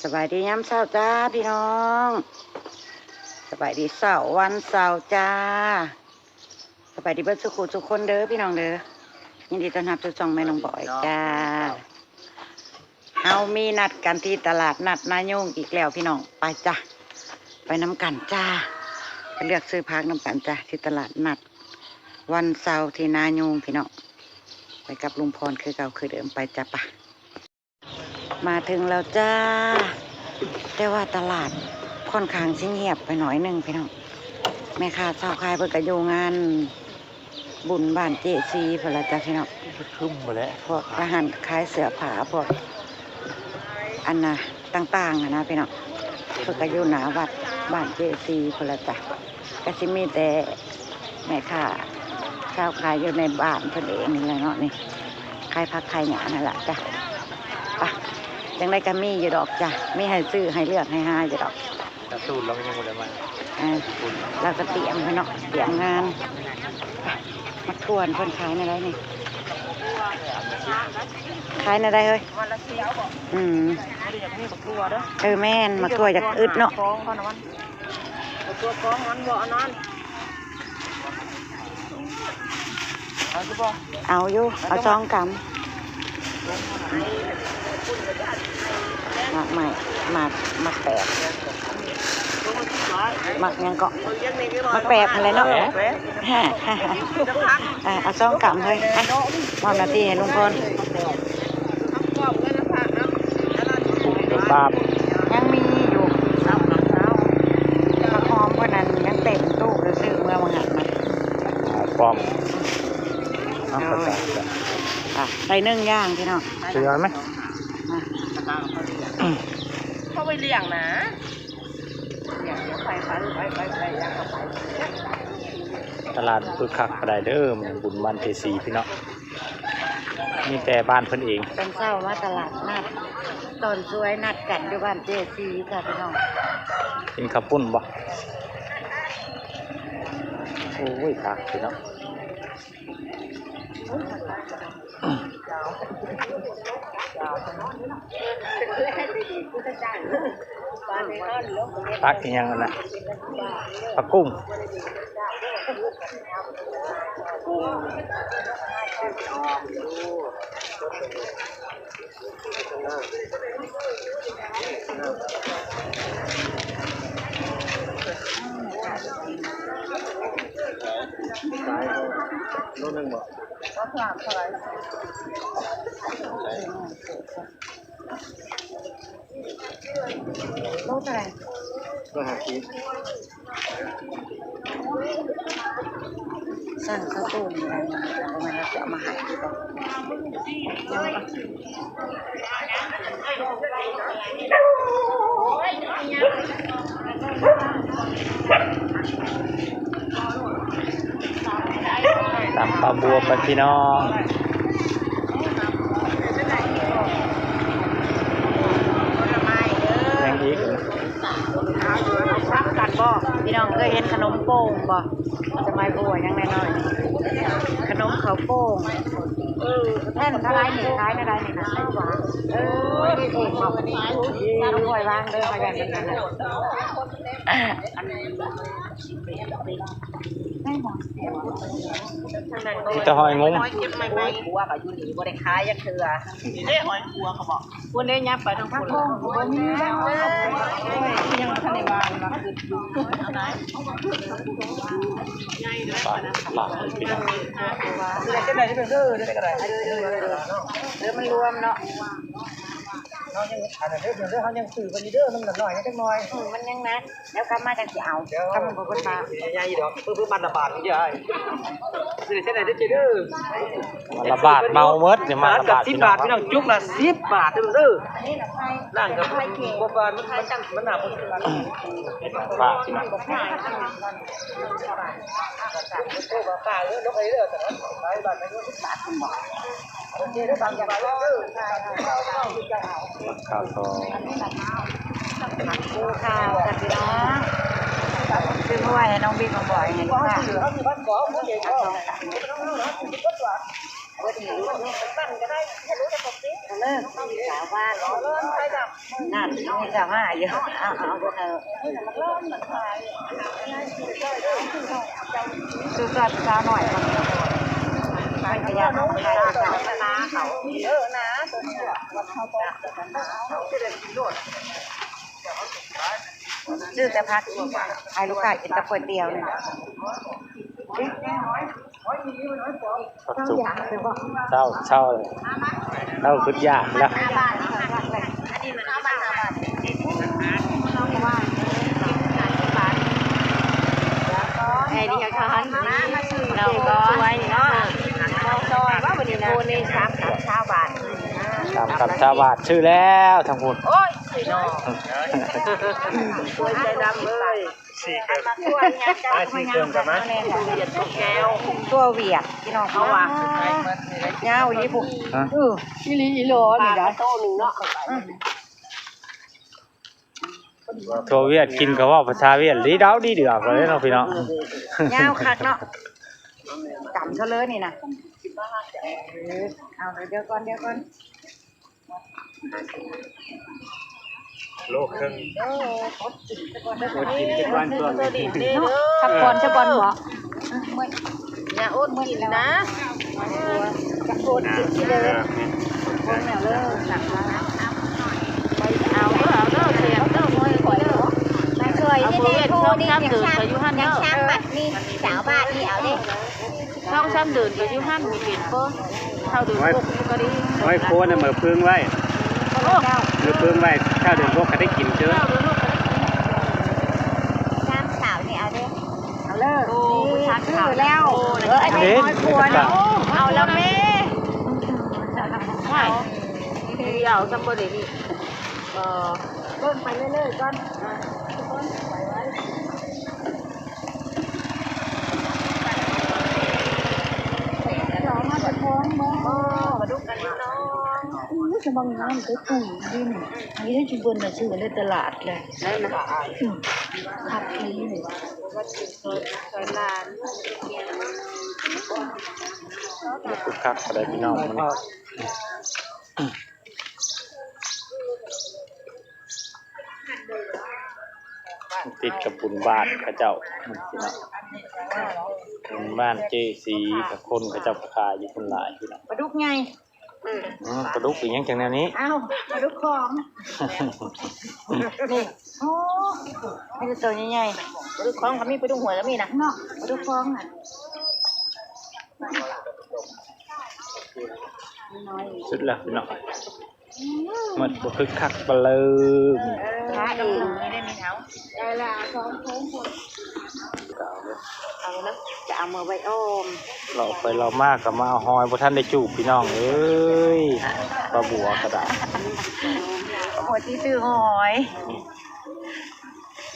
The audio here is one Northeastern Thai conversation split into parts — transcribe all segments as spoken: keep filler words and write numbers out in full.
สบายดียามเช้าจ้าพี่น้อง สบายดีเช้าวันเสาร์จ้า สบายดีเบิดสุขุทุกคนเด้อพี่น้องเด้อ ยินดีต้อนรับสู่ช่องแม่น้องบอยจ้า เฮามีนัดกันที่ตลาดนัดนายูงอีกแล้วพี่น้อง ไปจ้ะ ไปนำกันจ้า ไปเลือกซื้อผักนำกันจ้า ที่ตลาดนัดวันเสาร์ที่นายูงพี่น้อง ไปกับลุงพรคือเก่าคือเดิม ไปจ้ะปะ มาถึงแล้วจ้า แต่ว่าตลาดค่อนข้างสิเงียบไปหน่อยหนึ่งพี่น้อง แม่ค้าชาวขายเพิ่นก็อยู่งานบุญบ้านเจซีพุ้นละจ้ะพี่น้อง คึมหมดแล้ว พวกร้านขายเสื้อผ้า พวกอันน่ะต่างๆอะนะพี่น้อง เพิ่นก็อยู่หน้าวัดบ้านเจซีพุ้นละจ้ะ ก็สิมีแต่แม่ค้าชาวขายอยู่ในบ้านเพิ่นเองนี่แหละเนาะ นี่ขายผักขายหญ้านั่นล่ะจ้ะ ไป จังใดก็มีอยู่ดอกจ้ะ มีให้ซื้อให้เลือกให้หาอยู่ดอก กระตูนเรายังบ่ได้มา อ่า เราก็เตรียมไว้เนาะ เตรียมงาน ไป มาทวนเพิ่นขายในใดนี่ ขายในใดเฮ้ย อืม เออแม่น หมากถั่วอยากอึดเนาะ ตัวกองมันบ่อันนั้น เอาอยู่บ่ เอาอยู่ เอาสองกำ หมากใหม่ หมาก หมากแปบ หมากหยังเกาะ หมากแปบนั่นแหละเนาะ แปบ ฮะ อ่ะ เอาสองกำเฮ้ย อ่ะ มอบหน้าที่ให้ลุงพล ปาบ ยังมีอยู่ ผักหอมเพิ่นนั้นยังเต็มตู้เลย ซื้อเมื่อมื้อหันมา หอมปลอม เอาไปใส่ อ่ะ ได้หนึ่งอย่างพี่น้อง ซื้อเอาไหม อ่ะ เขาไปเลี้ยงนะ เลี้ยงเดี๋ยวไปไปไปไปไปย่างเข้าไป ตลาดคึกคักปานใดเด้อ มื้อบุญบ้านเจซีพี่น้อง มีแต่บ้านเพิ่นเอง ตอนเช้ามาตลาดนัด ตอนสวยนัดกันอยู่บ้านเจซีค่ะพี่น้อง กินข้าวปุ้นบ่ โอ้ย คักพี่น้อง ตักอีหยังนั่นน่ะ ผักกุ้ง โลหนึ่งบ่ โลเท่าไหร่ ร้อยห้าสิบ สั่งข้าวต้มอะไรมา เอามาแล้วจะเอามาให้ดีกว่า ตำปลาบัวไปพี่น้อง ยังอีก พี่น้องเคยเห็นขนมโป่งบ่ สมัยบัวยังน้อยๆ ขนมข้าวโป่ง เออ แผ่นเท่าไรนี่ ขายเท่าไรนี่นะ เออ นี่ถูกบ่ น้องบอยวางเด้อ มาอย่างนี้นะ มีแต่หอยงม หอยเก็บใหม่ๆ บัวก็อยู่นี่ บ่ได้ขายจักเทื่อ นี่เด้หอยบัวเขาบอก คุณได้ยับไปทางคุณ ยังทันได้วางมา ปลา ปลา พี่น้อง เดี๋ยวจะได้จะเป็นเด้อ เดี๋ยวจะได้ เดี๋ยวมันรวมเนาะ เขายัง อันนั้นเด้อ เดี๋ยวเขายังซื้อกันอยู่เด้อ มันหน่อยจักหน่อย อืม มันยังนะ เดี๋ยวกลับมาจังสิเอา เดี๋ยว กลับมาบอกเพิ่นว่า ใหญ่ดอก เพิ่น เพิ่นมันละบาทเดียว ซื้อเท่าไหร่เด้อเจ้าเด้อ มันละบาท เมาเมิดเนี่ย มันละบาท สิบบาท พี่น้อง พี่น้อง จุกละสิบบาทเด้อ อันนี้น่ะไข่ นั่นก็ ไข่เค็ม บ่ปานมัน มัน มันหนัก ปลาพี่น้อง ข้าวซอย ดูข้าวกันพี่น้อง ซื้อมาไว้ให้น้องบิ๊กของบอยเห็นค่ะ เอาสองสามเม็ด เบิดนี่ เลิกสาวบ้านนั่นมีสาวมาอยู่เอาเอาเอาสู้ๆสาวหน่อยมันขยันขายตลาดเขาเออนะตัวนี้เขาบอกเขาบอกซื้อแต่ผักให้ลูกค้ากินกับก๋วยเตี๋ยวนี่ ผักสุกเศร้าเศร้าเลยเศร้าคืออยากแล้ว ไอ้นี่เขาหันเราก็สวยเนาะมองซอยว่าวันนี้นะโคเนสามสามชาวบ้านสามสามชาวบ้านซื้อแล้วทั้งหมดโอ้ยเนาะสวยใจดำเลย สี่เครื่องมาช่วยงานกันไอ้สี่เครื่องกันนะแม่ค่ะเวียดกับแก้วตัวเวียดพี่น้องเขาว่าเงาอีหลีบุกฮะเอออีหลีอีหลอนี่นะโตหนึ่งเนาะถั่วเวียดกินก็เว้าภาษาเวียดดีเดาดีเดือกเลยเนาะพี่น้องเงาคักเนาะจำเท่าเลยนี่นะเออเอาเดี๋ยวก่อนเดี๋ยวก่อน โลครึ่งเอออดกินสักวันอดกินสักวันตัวนี้เนาะพักผ่อนสักวันบ่อย่าอดกินนะอดกินเลยพวกแนวเลิกหนักแล้วเอาเด้อเอาเด้อเสียงเด้อมวยคอยเด้อมาช่วยนี่เด้โทนี่ยังช่างยังช่างบัดนี่สาวบ้านนี่เอาเด้ ช่องซ้ำเดินไปอยู่หั่นมีเป็นบ่เท่าเดินพวกนี้ก็ดีไว้โคนน่ะมือพึ่งไว้โอ้มือพึ่งไว้เท่าเดินพวกก็ได้กินเจอเท่าเดินพวกก็ได้กินสามสาวนี่เอาเด้เอาเลิกโอ้ผู้ชายขาวแล้วเอออันนี้น้อยควรเอาแล้วแม่ไม่เดี๋ยวซ้ำบ่ได้นี่เออเบิ่งไปเรื่อยๆก่อน สะบังงามไปปลูกดินอันนี้ได้จุบนน่ะซื้อในตลาดเลยนั่นนะอืมผักนี้นี่คึกคักอะไรพี่น้องมัน ติดกับบุญบ้านเขาเจ้าพี่น้องบุญบ้านเจสีกับคนเขาเจ้าขายอยู่คนหลายพี่น้องปลาดุกไงอืมปลาดุกเป็นหยังจังแนวนี้อ้าวปลาดุกของนี่โอ้มีแต่ตัวใหญ่ๆปลาดุกของก็มีปลาดุกหัวก็มีนะเนาะปลาดุกของอ่ะสุดแล้วพี่น้อง มันบ่คึกคักปานเลยหาเองได้ไหมเฮาได้ละสองคนเอาละจะเอามาไว้อ้อมเลาะไปเลาะมาก็มาเอาหอยบ่ทันได้จูบพี่น้องเอ้ยปลาบัวก็ได้ปลาบัวที่ซื้อหอย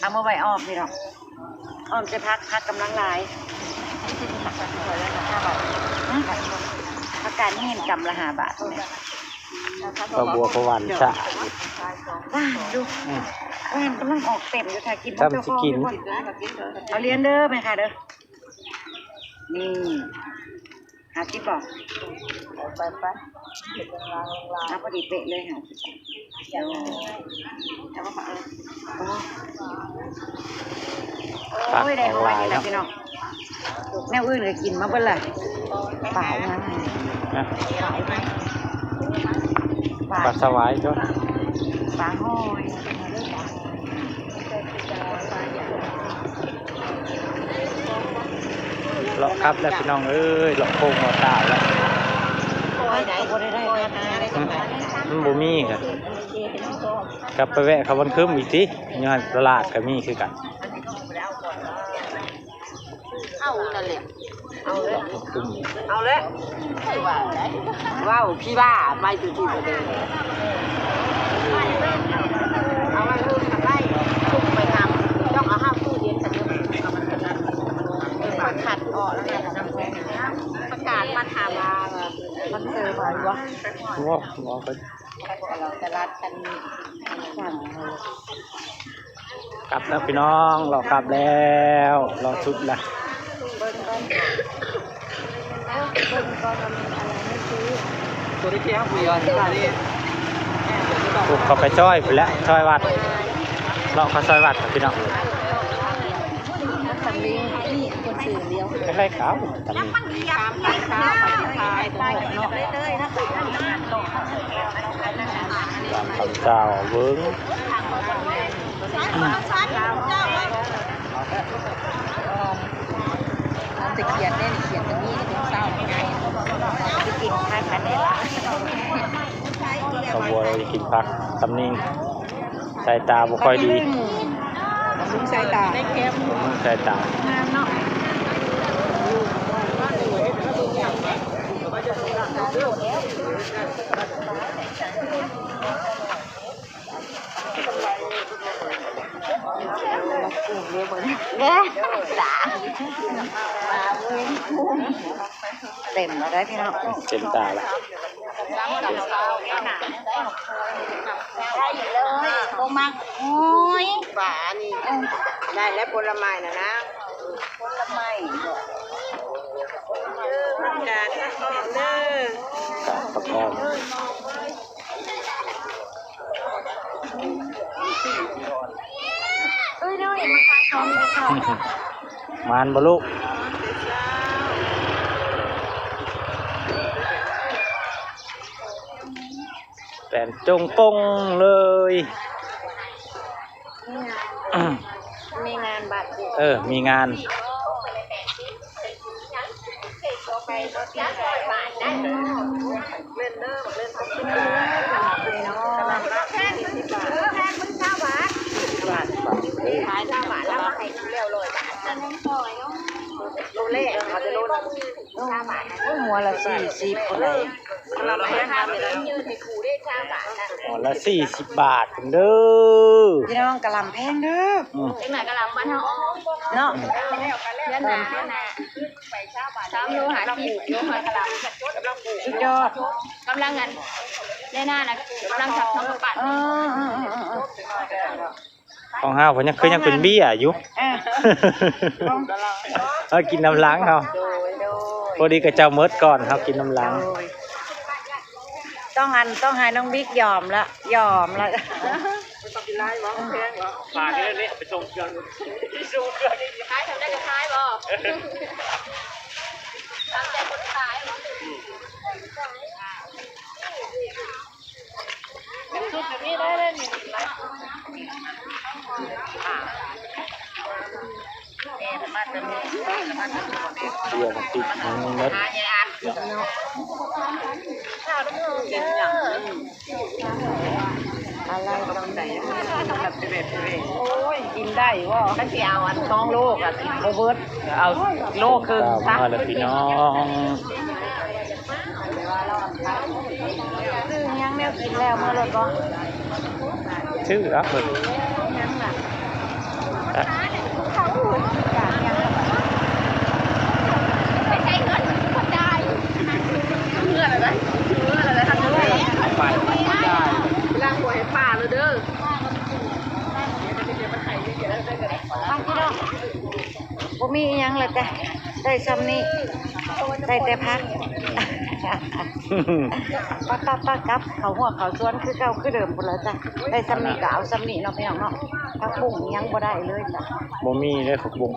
เอามาไว้อ้อมพี่น้องอ้อมจะพักพักกำลังหลายผักกาดหินกำละห้าบาท ปลาบัวปลาหวานสะอาดว้าวดูอืมหวานกำลังออกเต็มอยู่ค่ะกินซ้ำสิกินเอาเลี้ยงเด้อแม่ค่ะเด้อนี่หาสิบบอกไปไปเอาพอดีเป๊ะเลยค่ะเดี๋ยวแต่ว่าเออ ผักโอ้ยได้ของหลายเนาะพี่น้องแนวอื่นก็กินมาเบิดละปลาอีกนะนะปลาปลาสวายก็ปลาหอยเลาะครับแล้วพี่น้องเอ้ยเลาะโค้งเลาะตาแล้วโอ้ยได้บ่ได้ได้มาหาได้จังได๋มันบ่มีครับกลับไปแวะเขาวันคืมอีกที อยู่หั่นตลาดก็มีคือกัน เอานั่นแหละ เอาเลย เอาเลย ว้าว พี่บ้า ไปจุดที่ประเด็นเอามาเริ่มกับไล่ ไปทำ ต้องเอาห้าตู้เย็นกันเยอะ ขัดออกแล้วเนี่ย ประกาศมาถามว่า มันเจอไหมวะ ว้าว ว้าว ไป ตลาดกัน กลับแล้วพี่น้อง เรากลับแล้ว เราสุดละ เบิ่งก่อน เอ้า เบิ่งก่อนว่ามีอะไรไม่ซื้อ ตัวนี้เจ๊ครับ มีอะไร ปลูกเข้าไปซอยพู้นแหละ ซอยวัด เลาะเข้าซอยวัดครับพี่น้อง ตำลิงนี่คนซื้อเดียว ใกล้ๆเขาตำลิง ตามคำเจ้าเวิ้ง มันจะเขียนได้นี่ เขียนตรงนี้ตรงเศร้าไง จะกินข้าวพันได้ละ เขาบัวเราจะกินผักตำนิง สายตาบ่ค่อยดี บำรุงสายตา บำรุงสายตา งามเนาะ เต็มแล้วได้พี่น้อง เต็มตาแล้ว ได้เลย บ่มัก โอ้ย ป่านี่ ได้แล้วผลไม้นะนะ ผลไม้ ผักกาดผักอ้อมเด้อ ผักกาดผักอ้อม มานบ่ลูก แปนจงปงเลย มีงานบัตร เออ มีงาน ขายเก้าบาทแล้วมาให้กูแล้วร้อยบาท โลแรกเขาจะโลละ โอ้ย หัวละสี่สิบพุ้นเลย หัวละสี่สิบบาทพุ้นเด้อ พี่น้อง กะหล่ำแพงเด้อ อืม จังไหนกะหล่ำบ้านเฮา เนาะ เดือนหน้า เดือนหน้า สามโลห้าสิบ โลห้าสิบ สุดยอด กำลังอัน ในหน้าน่ะ กำลังสับทำกับปาด เออ เออ เออ เออ ของเฮาเพิ่นยังคือยังเป็นเบี้ยอยู่ เออ เอากินนำหลังเฮา โดย โดย พอดีกับเจ้าเมิดก่อน เฮากินนำหลัง โดย ต้องอัน ต้องให้น้องบิ๊กยอมละ ยอมละ ฝากนี่เลย ไปส่งเครื่อง ไปส่งเครื่อง ขายทำได้ก็ขายบ่ ทำใจคนขายบ่ เป็นชุดแบบนี้ได้เลยนี่ เดี๋ยวมันติดมือเม็ด หาใหญ่อัน อะไรตรงไหน โอ้ย กินได้บ่ มันสิเอาอันสองโลกอะ บ่เบิด เอาโลครึ่งซะ มาแล้วพี่น้อง ซื้อหยังแนวกินแล้วเมื่อรถบ่ ซื้อแล้วเพิ่น หยังล่ะ อ่ะ เขาอยากหยังล่ะ ไปใช้เงินมันก็ได้ เมื่ออะไรนะ เมื่ออะไรนะ ไป ล้างหัวให้ป้าเลยเด้อ บางทีเนาะ บ่มีอิหยังแล้วจ้ะ ได้ส่ำนี้ ได้แต่ผัก ปะปะปะ กลับเข้าหัวเข้าสวนคือเก่าคือเดิมพุ้นแล้วจ้ะ ได้ส่ำนี้ก็เอาส่ำนี้เนาะพี่น้องเนาะ ผักบุ้งอิหยังบ่ได้เลยจ้ะ บ่มีเลยผักบุ้ง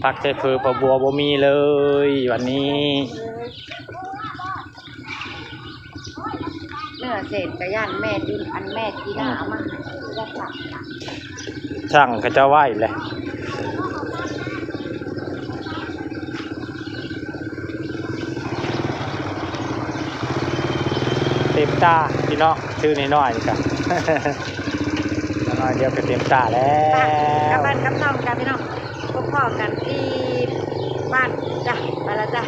ผักใส่เผือผักบัวบ่มีเลยวันนี้ เนื้อเศษก็ย่านแม่ดิน อันแม่กินเอามาให้ สั่งเขาเจ้าไว้เลย เต็มตาพี่น้อง ซื้อน้อยๆนี่กะ น้อยเดียวก็เต็มตาแล้ว กลับบ้านกลับช่องจ้ะพี่น้อง พบพ้อกันที่บ้านจ้ะ ไปแล้วจ้ะ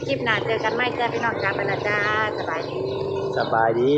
คลิปหน้าเจอกันใหม่จ้ะพี่น้องจ้ะ ไปแล้วจ้า สบายดี สบายดี